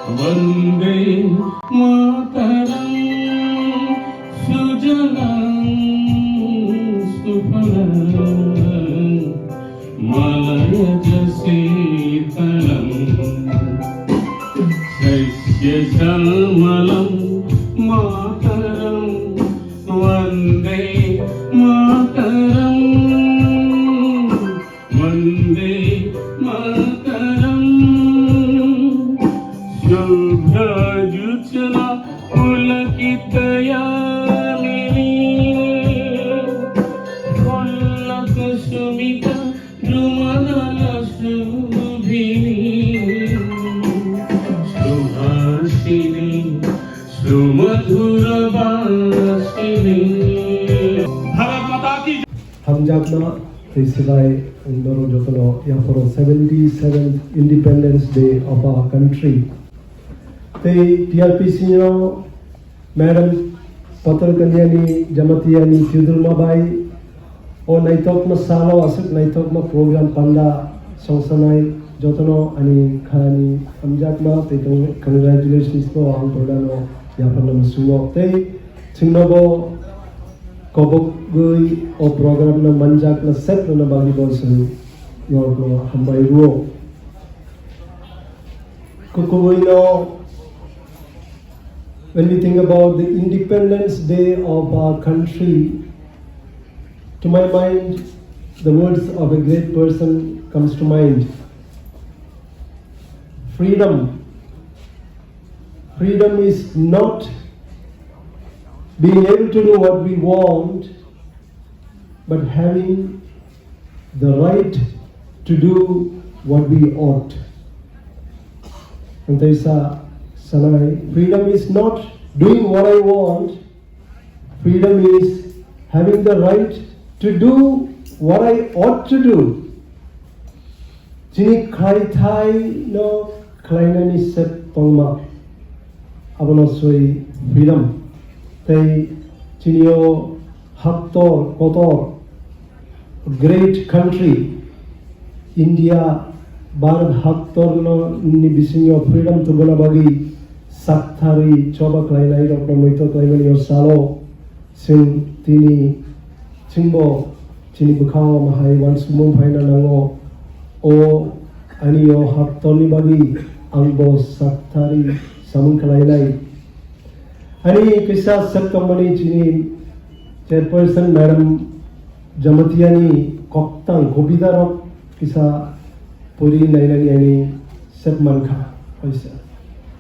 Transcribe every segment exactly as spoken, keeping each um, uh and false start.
वन्दे मातरम्। सुजलां सुफलां मलयजशीतलम्। सस्यश्यामलं मातरं वन्दे मातरम्। वन्दे मातरम्। शुभ्रजोत्स्ना पुलकितयामिनी। फुल्लकुसुमिता द्रुमदलशोभिनी। सुहासिनी सुमधुरभाषिणी। भारत माता की। Hamjakma tei swbai norok jotono yaphoro seventy seventh Independence Day of our country. Tei T R P C no Madam Patal Kanyani Jamatiani Chudurma bai o naitokma salo aswk naitokma program panda songsanai jotono ani khani hamjakma tei congratulations no ang pordano yapharna musungo tei chwngno bo kobogwi o program no manjakna set rwna bagwi bo chwng norokno hambai rwo. Kukubui no, when we think about the Independence Day of our country, to my mind, the words of a great person comes to mind. Freedom. Freedom is not being able to do what we want, but having the right to do what we ought. And there's a Sanai, freedom is not doing what I want, freedom is having the right to do what I ought to do. Chini khlaithai no khlainani sep tongma. Abono soi freedom. Tei chini o haktor kotor great country India, Bharat haktor no ni bisingo freedom tubuna bagwi sakthari choba khlainai rok no muito khlaimani o salo. Chwng tini, chwngbo chini bwkhao mahai uansukmung phaina nango. O ani o haktorni bagwi angbo saktharwi samung khlainai. Ani kisa sep tongmani chini chairperson Madam Jamatiani koktang kobita rok kisa puri nainani ani sep mankha, hoisa.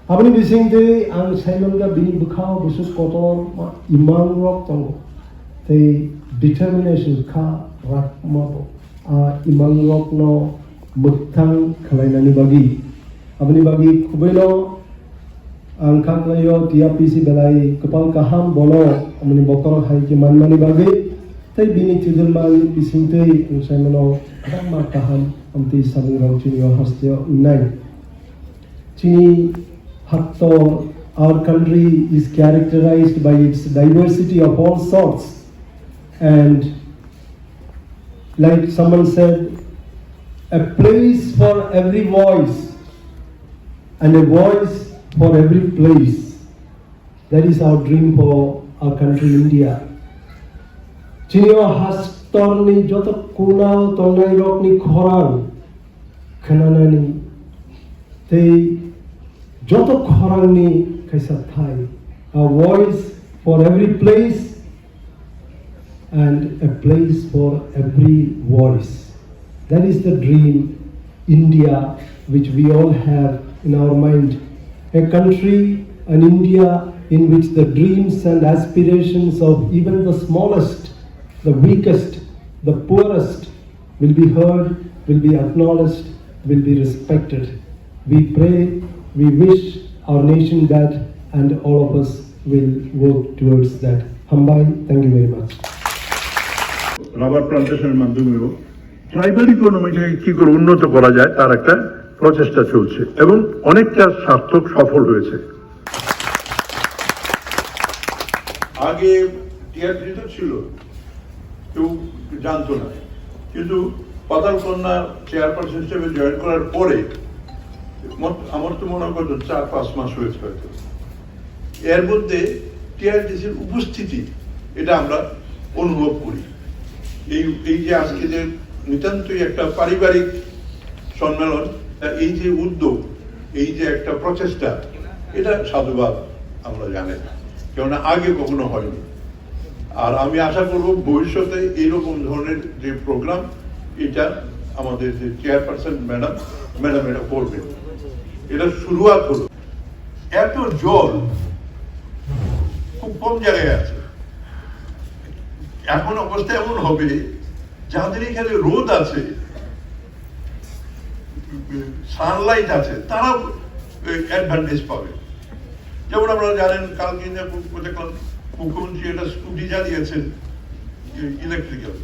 Aboni bisingtwi ang saimankha bini bwkhao bwswk kotor ma imang rok tongo. Tei determination kha rakma bo. A imang rokno mwktang khlainani bagwi. Aboni bagwi kubuino ang kha khlaio T R P C belai kwpal kaham bono amoni bokhorok hai khe manmani bagwi. Tei bini chudurmani bisingtwi ang saimano kwbangma kaham amtwi samungrok chini o hasteo wngnai. Chini haktor, our country is characterized by its diversity of all sorts, and like someone said, a place for every voice and a voice for every place. That is our dream for our country India. Chini o hastorni joto kunao tongnai rokni khorang khnanani tei joto khorangni kaisa thai, a voice for every place and a place for every voice. That is the dream India which we all have in our mind. A country, an India in which the dreams and aspirations of even the smallest, the weakest, the poorest will be heard, will be acknowledged, will be respected. We pray, we wish our nation that, and all of us will work towards that. Hambai, thank you very much. Rubber প্লান্টেশনের মাধ্যমেও ট্রাইবাল ইকোনমিটাকে কি করে উন্নত করা যায়, তার একটা প্রচেষ্টা চলছে এবং অনেকটা সার্থক সফল হয়েছে। আগে টিআরপি তো ছিল, কেউ জানতো না, কিন্তু পাতাল কন্যা চেয়ারপারসন হিসেবে জয়েন করার পরে মত-, আমার তো মনে হয় কত চার পাঁচ মাস হয়েছে হয়তো। এর মধ্যে টিআরটিসির উপস্থিতি, এটা আমরা অনুভব করি। এই, এই যে আজকে যে নিতান্তই একটা পারিবারিক সম্মেলন, এই যে উদ্যোগ, এই যে একটা প্রচেষ্টা, এটা সাধুবাদ আমরা জানাই, কেননা আগে কখনো হয়নি। আর আমি আশা করব ভবিষ্যতে এইরকম ধরনের যে প্রোগ্রাম, এটা আমাদের যে চেয়ারপারসন ম্যাডাম, ম্যাডাম এটা করবেন। এটা শুরুয়াত হলো। এত জল খুব কম জায়গায় আছে। এখন অবস্থা এমন হবে, যাদের এখানে রোদ আছে, সানলাইট আছে, তারা অ্যাডভান্টেজ পাবে। যেমন আপনারা জানেন, কালকে যে দেখলাম মুখ্যমন্ত্রী একটা স্কুটি চালিয়েছেন ইলেকট্রিক্যাল,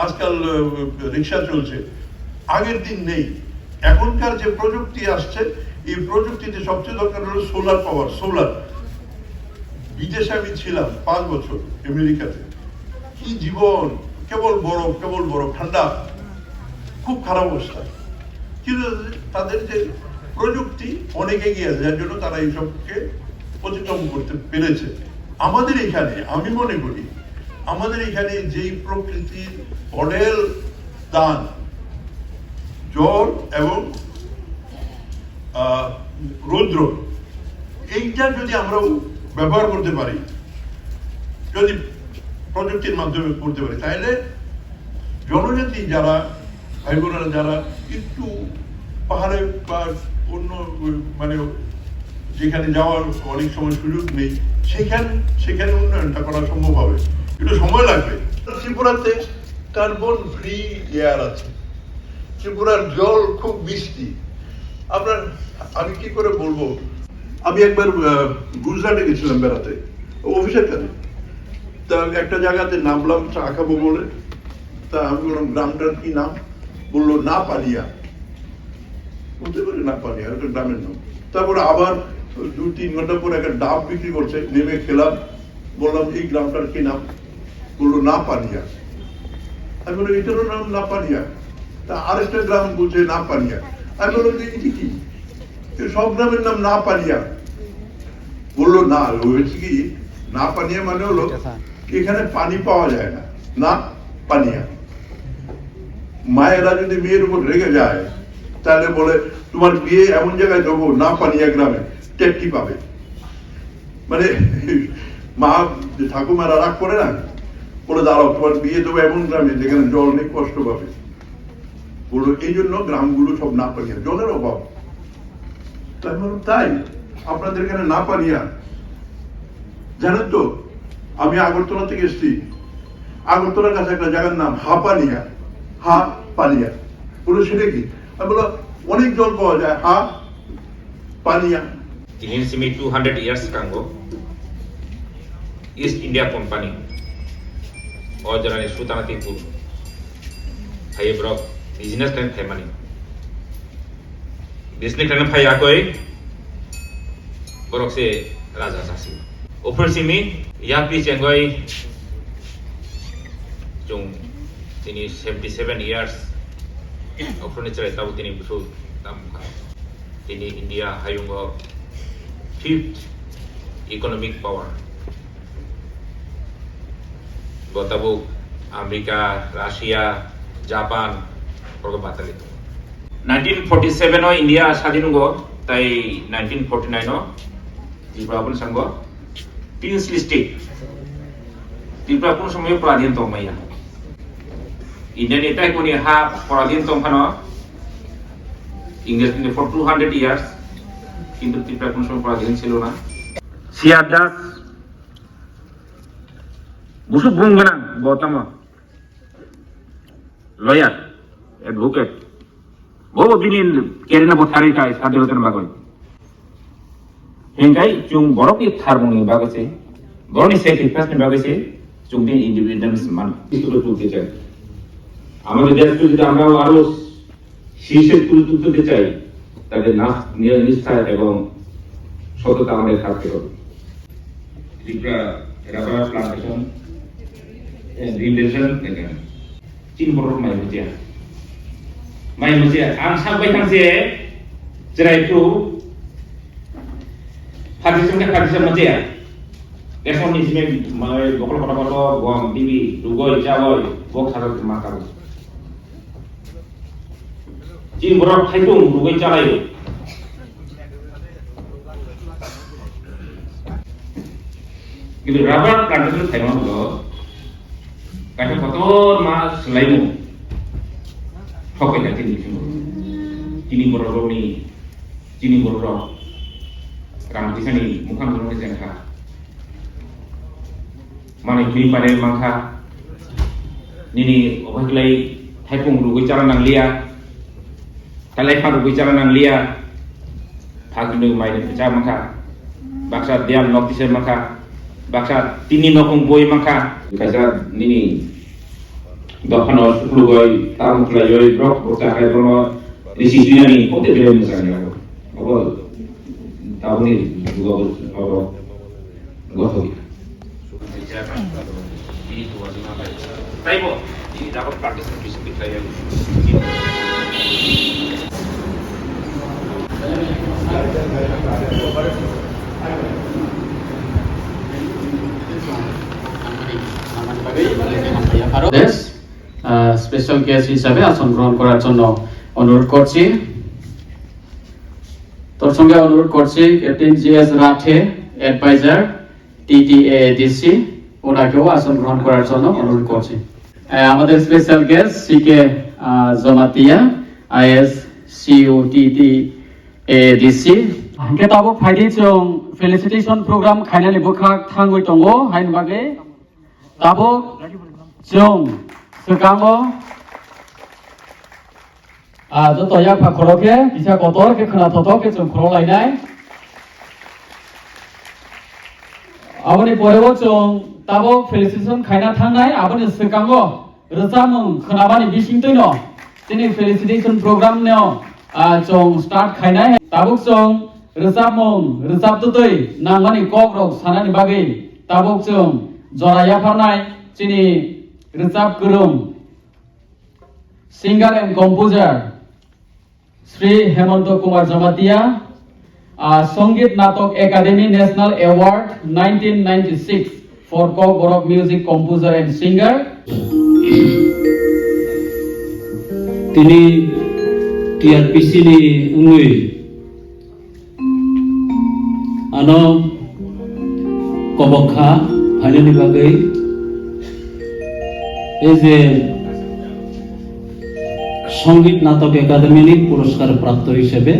আজকাল আহ, রিক্সা চলছে, আগের দিন নেই। এখনকার যে প্রযুক্তি আসছে, এই প্রযুক্তিতে সবচেয়ে দরকার হলো সোলার পাওয়ার, সোলার। বিদেশে আমি ছিলাম পাঁচ বছর আমেরিকাতে, কি জীবন, কেবল বরফ, কেবল বরফ, ঠান্ডা, খুব খারাপ অবস্থা। কিন্তু তাদের যে প্রযুক্তি অনেক এগিয়ে আছে, যার জন্য তারা এইসবকে অতিক্রম করতে পেরেছে। আমাদের এখানে, আমি মনে করি, আমাদের এখানে যেই প্রকৃতির অঢেল দান, জল এবং আহ, রৌদ্র, এইটা যদি আমরা ব্যবহার করতে পারি, যদি প্রযুক্তির মাধ্যমে করতে পারি, তাহলে জনজাতি যারা, ভাই বোনেরা যারা একটু পাহাড়ে বা অন্য, মানে, যেখানে যাওয়ার অনেক সময় সুযোগ নেই, সেখান সেখানে উন্নয়নটা করা সম্ভব হবে। একটু সময় লাগবে। ত্রিপুরাতে কার্বন ফ্রি এয়ার আছে, ত্রিপুরার জল খুব মিষ্টি। আপনার, আমি কি করে বলবো? আমি একবার আহ, গুজরাটে গেছিলাম বেড়াতে, অফিসের কাজে। তা একটা জায়গাতে নামলাম চা খাবো বলে। তা আমি বললাম, "গ্রামটার কি নাম?" বললো, "না পানিয়া।" বলতে পারি, "না পানিয়া, ওটা গ্রামের নাম।" তারপরে আবার দুই তিন ঘন্টা পরে একটা ডাব বিক্রি করছে, নেমে খেলাম। বললাম, "এই গ্রামটার কি নাম?" বললো, "না পানিয়া।" আমি বললাম, "এটারও নাম না পানিয়া?" তা আরেকটা গ্রাম বলছে, "না পানিয়া।" আমি বললাম, "যে এটা কি? তো সব গ্রামের নাম না পানিয়া।" বললো, "না, হয়েছে কি, না পানিয়া মানে হলো এখানে পানি পাওয়া যায় না, না পানিয়া।" মায়েরা যদি মেয়ের উপর রেগে যায়, তাহলে বলে, "তোমার বিয়ে এমন জায়গায় দেবো, না পানিয়া গ্রামে, টেট্টি পাবে।" মানে, মা, ঠাকুমারা রাগ করে না, বলে, "দাঁড়াও, তোমার বিয়ে দেবো এমন গ্রামে যেখানে জল নেই, কষ্ট পাবে।" বললো, "এই জন্য গ্রামগুলো সব না পানিয়া, জলের অভাব।" তাই বললাম, "তাই? আপনাদের এখানে না পানিয়া?" জানেন তো, আমি আগরতলা থেকে এসেছি, আগরতলার কাছে একটা জায়গার নাম হাপানিয়া, হাপানিয়া। বললো, "সেটা কি?" আমি বললাম, "অনেক জল পাওয়া যায়, Hapania." Tini simi two hundred years kango East India Company o jorani Sultanate Tipur hai borok business khe khaimani. Business khe phai akoi borok se raja sasi. Ophir simi yapri chengoi chung tini seventy seven years ophirni chwrai tabuk tini busu tam kha. Tini India hayungo fifth economic power. Bo tabuk America, Russia, Japan, borok batali tongo. Nineteen forty seven o India sadin wngo, tai nineteen forty nine o Tripura boni sango princely state. Tripura kunu somoyo pradhin tongmaya. India ni tai kuni ha pradhin tongphano English ni for two hundred years, kintu Tripura kunu somoy pradhin silo na. Siya Das Busu bung gwnang bo tamo lawyer, advocate. Bo bo bini career no bo tharwi kai sadhilota ni bagwi. Hingkai chung borok ni tharmung ni bagwi se, borok ni sacrifice ni bagwi se, chung bini independence man. Isu ko tuti chai. Amar desh ko jodi amra aro শীর্ষে তুলে তুলতে চাই, তাদের নাস-, নি-, নিষ্ঠা এবং সততা আমাদের থাকতে হবে। Tripura rubber plantation and green desert, chini borok mai muchia. Mai muchia, ang sak bai thang se, Chwrai phuru phati songkhe phati songma chaya. Esmon ni simi mai bokol kotor kotor gom dibi rugoi chagoi bok sajak ma kabo. Chini borok thaipung rugoi chalaio. Kintu rubber plantation thaima bo kaisa kotor ma swlaimung thok bai kha chini bisingo. Chini borok rokni, chini borok rok rang tisani mukhang rokni jengkha. Manwi twi pare mankha. Nini obo hai kwlai thaipung rugwi chana nangliya. Talai pha rugwi chana nangliya. Phagwi nwi mai rwkha cha mankha. Baksa dial nok tise mankha. Baksa tini nokong boi mankha. Kaisa nini dophano suklugoi, tam khlaioi, brok boksa hai bono risi sinani kote bere mwchang yago. Obo taboni jugo obo. Gothok. This, uh, special guest হিসাবে আসন গ্রহণ করার জন্য অনুরোধ করছি। তোর সঙ্গে অনুরোধ করছি captain G S Rathe, advisor TTADC, ওনাকেও আসন গ্রহণ করার জন্য অনুরোধ করছি। আহ, আমাদের স্পেশাল গেস্ট সি কে, আহ, Jamatia, IS, CU TTADC. Hingke tabuk phaidi chwng felicitation program khainani bwkhak thangwi tongo, haini bagwi tabuk chwng swkango Ah, joto yakpha khoro khe kisa kotor khe khwna thothok khe chwng khoro lainai. Aboni poreo chwng tabuk felicitation khaina thangnai, aboni swkango rwchapmung khwnamani bisingtwino chini felicitation program no, ah, chwng start khainai. Tabuk chwng rwchapmung rwchap twtwi nangmani kok rok sanani bagwi tabuk chwng jora yapharnai chini rwchap kwrwng. Singer and composer Shri Hemanta Kumar Jamatia, uh, Sangeet Natak Akademi National Award nineteen ninety-six for Kokborok Music Composer and Singer. Tini T R P C ni wngwi ano kobok kha phainani bagwi, ei je Sangeet Natak Akademi ni puroskar prapto hisabe,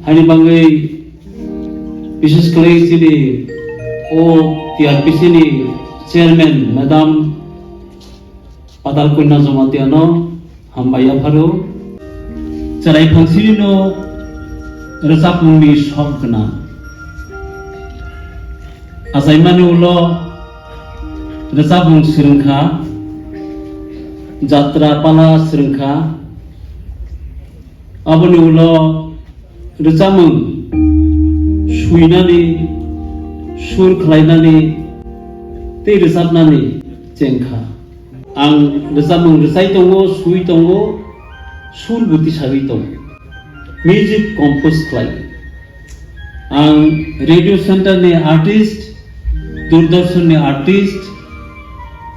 haini bagwi bishesh khlai chini o T R P C ni chairman madam Patal Kanya Jamatia no hambai yapharo. Chwrai phangsiri no rwchapmung ni sok gwnang. Achaimani ulo rwchapmung swrwngkha, jatra pala swrwngkha. Aboni ulo rwchapmung swinani, sur khlainani tei rwchapnani chengkha. Ang rwchapmung rwchai tongo, swi tongo, sur bo tisagwi tongo. Music compose khlai. Ang radio center ni artist, Doordarshan ni artist,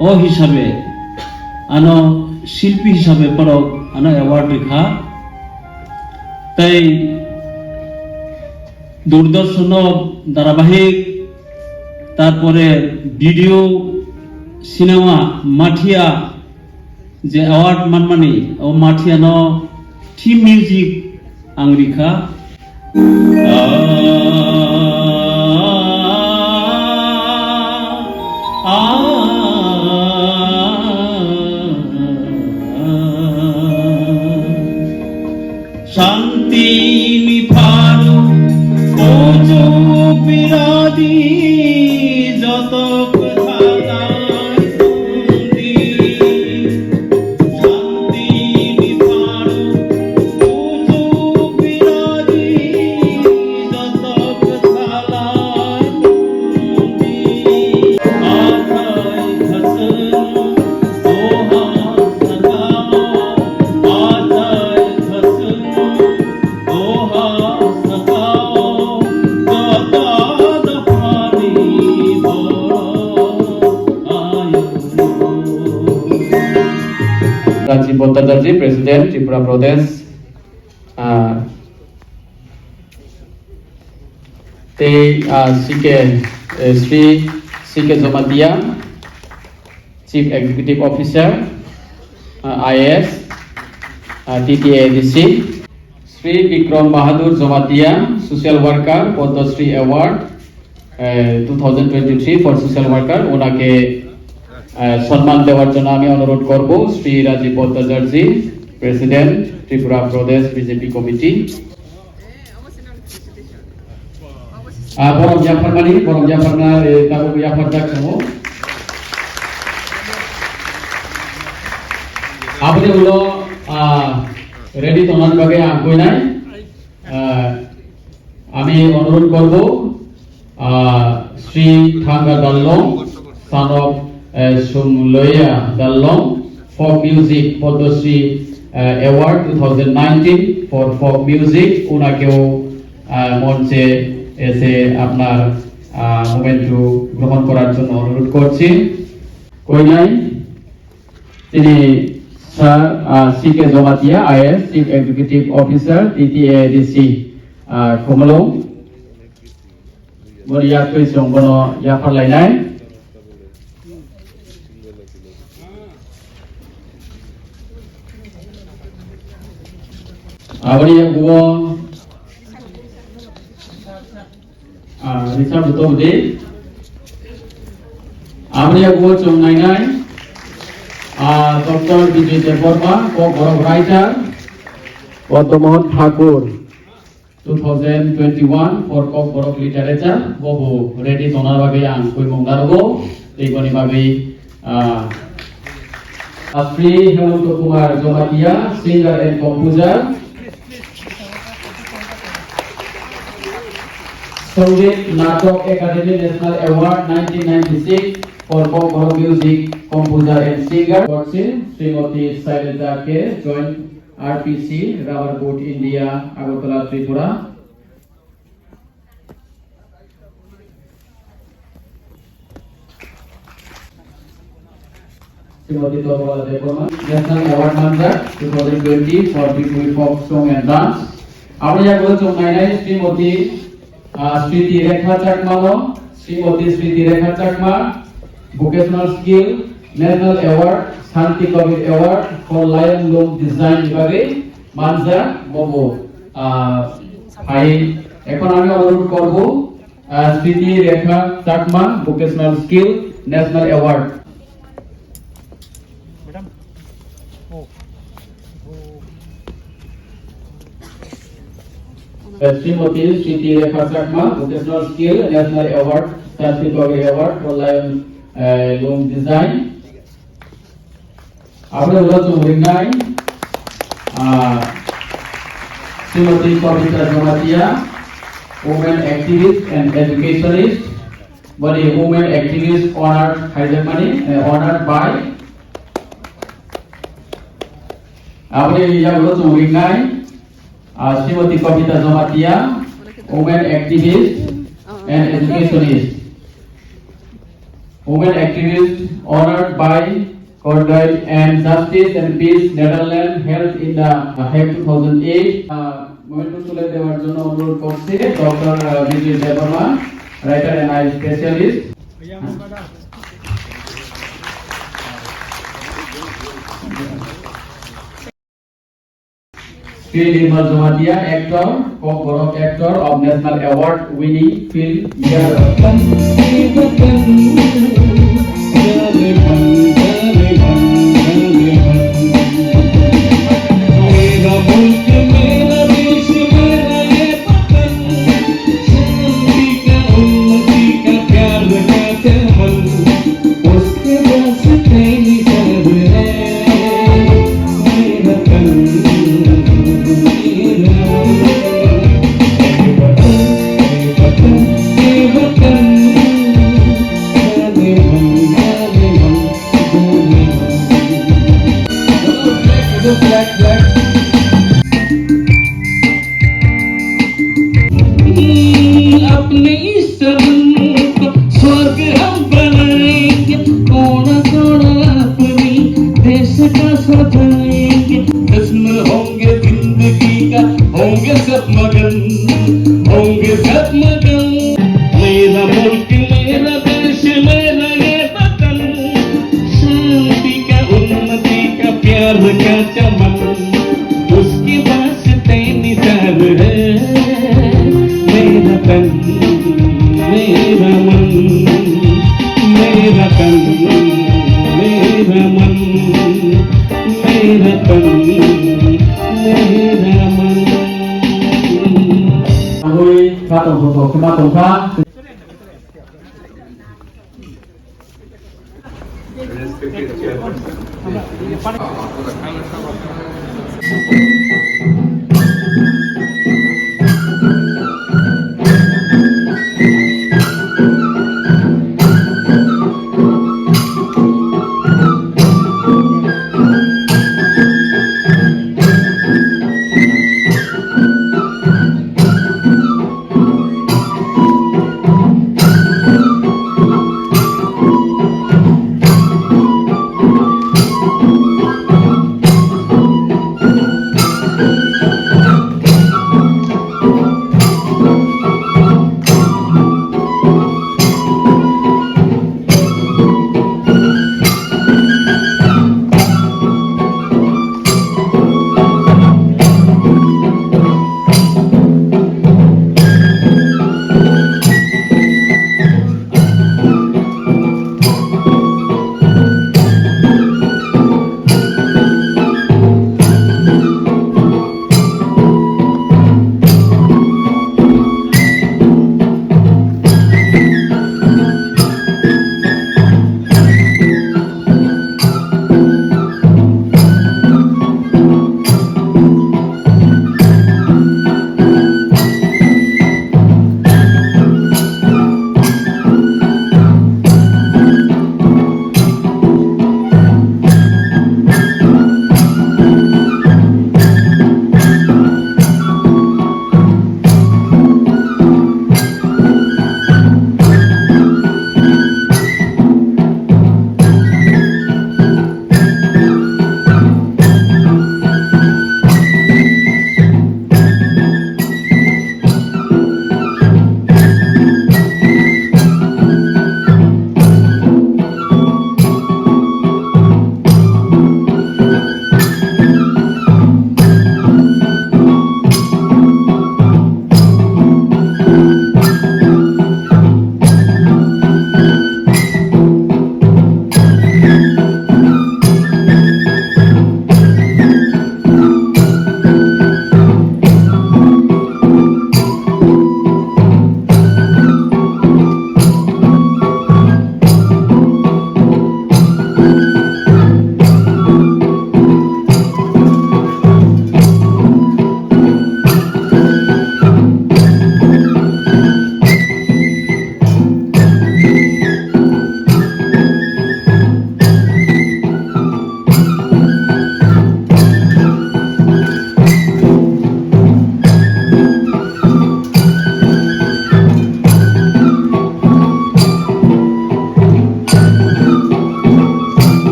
o hisabe ano silpi hisabe borok ano award rikha. Tei Doordarshan o dharabahik, tarpore video, cinema, Mathia, je award manmani, o Mathiano theme music ang rikha. Shanti ni pharu, ojo piradi, joto kwthalai shanti. Shanti ni pharu, ojo piradi, joto kwthalai shanti. Athai khasano, oha sakamo, athai khasano. Bhattacharjee, President, Tripura Pradesh, ah, tei, ah, C K, eh, Sri C K Jamatia, Chief Executive Officer, ah, I A S, ah, T T A D C, Sri Bikram Bahadur Jamatia, Social Worker, Padma Shri Award, eh, two thousand twenty-three for Social Worker, ওনাকে, eh, সম্মান দেওয়ার জন্য আমি অনুরোধ করব শ্রী রাজীব Bhattacharya, President, Tripura Pradesh B J P Committee. Ah, borok yapharmani, borok yapharna, eh, tabuk yapharjak tongo. Aboni ulo, ah, ready tongna bagwi ang koinai. Ah, আমি অনুরোধ করব, ah, Sri Thanga Dallong, son of, eh, Sumloya Dallong, folk music, Padma Shri, eh, Award two thousand nineteen for folk music, ওনাকেও, ah, মঞ্চে এসে আপনার, ah, moment গ্রহণ করার জন্য অনুরোধ করছি। Koinai, tini Sir, ah, C K Jamatia, I A S, Chief Executive Officer, T T A D C, ah, Khumulwng. Boni yak twi chwng bono yaphar lainai. Aboni yaguo, ah, Richard Butobudi. Aboni yaguo chwng nainai, ah, Doctor Bijoy Debbarma, Kokborok writer. Padma Mohan Thakur. Two thousand twenty-one for Kokborok Literature, bobo ready tongna bagwi ang kuimung narugo, tei boni bagwi, ah, Sri Hemanta Kumar Jamatia, singer and composer. Sangeet Natak Akademi National Award nineteen ninety-six for Kokborok Music Composer and Singer. Srimati Shailaja K, Joint R P C, Rubber Board India, Agartala, Tripura. Srimati Tormala Debbarma, National Award manjak two thousand twenty for Bihari Folk Song and Dance. Aboni yagulo chwng nainai Srimati, ah, Sriti Rekha Chakma no, Srimati Sriti Rekha Chakma, Vocational Skill, National Award, Shanti Kabir Award for Lion Loom Design ni bagwi manjak, bobo, ah, phai. Ekhon ami onurodh korbo, ah, Sriti Rekha Chakma, Vocational Skill, National Award. Srimati Sriti Rekha Chakma, Vocational Skill, National Award, Shanti Kabir Award for Lion, eh, Loom Design. Aboni ulo chwng ringnai, ah, Srimati Pavitra Jamatia, Women Activist and Educationist. Boni Women Activist honored khaijakmani, eh, honored by. Aboni yagulo chwng ringnai, ah, Srimati Kavita Jamatia, Women Activist and Educationist. Women Activist honored by Court and Justice and Peace Netherlands held in The Hague two thousand eight. Ah, Momentum তুলে দেওয়ার জন্য অনুরোধ করছি ডক্টর, আহ, বিজয় Debbarma, writer and eye specialist. Sri Nirmal Jamatia, actor, Kokborok actor of National Award winning film Yar. अपने इस सपनों को स्वर्ग हम बनाएंगे, कोना कोना अपनी देश का सजाएंगे। Khatma kang, mera mulk, mera desh, mera ye watan, shanti ka, unnati ka, pyar ka chaman, uske vaaste nithar hai mera tan, mera man, mera tan, mera man, mera tan, mera man. Agoi, kha tong kho, kho, khe ma tong kha.